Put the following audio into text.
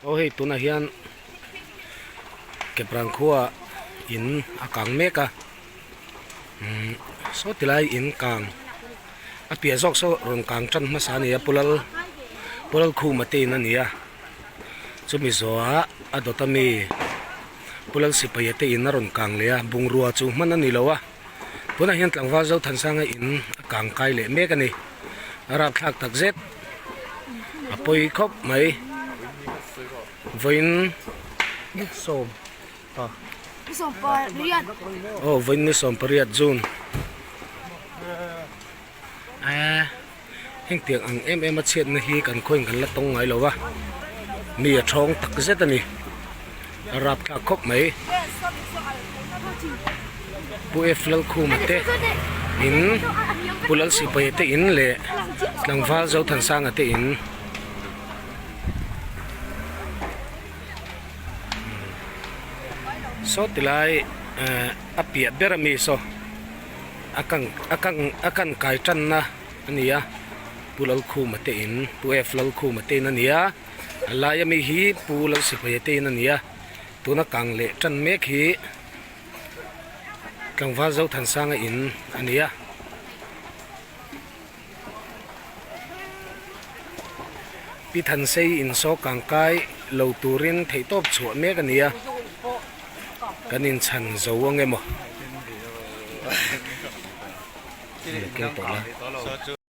Aw hei tunah hian Keprang khua in a kang mek a umm saw ti lai in kang a piah zawk saw rawn kang tan hmasa a ni a Pu Lal Pu Lalkhuma te in a ni a chumi zawhah a dawt ami Pu Lal Sipaia te in a rawn kang leh a bungrua chu hman a ni lo a tunah hian tlangval Zothansanga in a kang kai leh mek a ni a rapthlak tak zet. A pawi khawp mai. Vawiin sawm pa. Aw vawiin ni 18 June. Eee heng tiang ang em em a chhiatna hi kan khawiin kan la tawng ngai lo va. Mi a thawng tak zet a ni. A rapthlak khawp mai. Pu F Lalkhuma te in Pu Lalsipaia te in leh tlangval Zothansanga te in saw ti lai eh a piah ber ami saw a kang a kang a kan kai tanna a ni a Pu Lalkhuma te in Pu F Lalkhuma te in a ni a a laia mi hi Pu Lalsipaia te in a ni a tuna kang leh tan mek hi. Tlangval Zothansanga in a ni a. Pi Thansei in saw kangkai lo turin theihtawp chhuah mek a ni a. Kan inchhan zo ang emaw? Keng tawh la.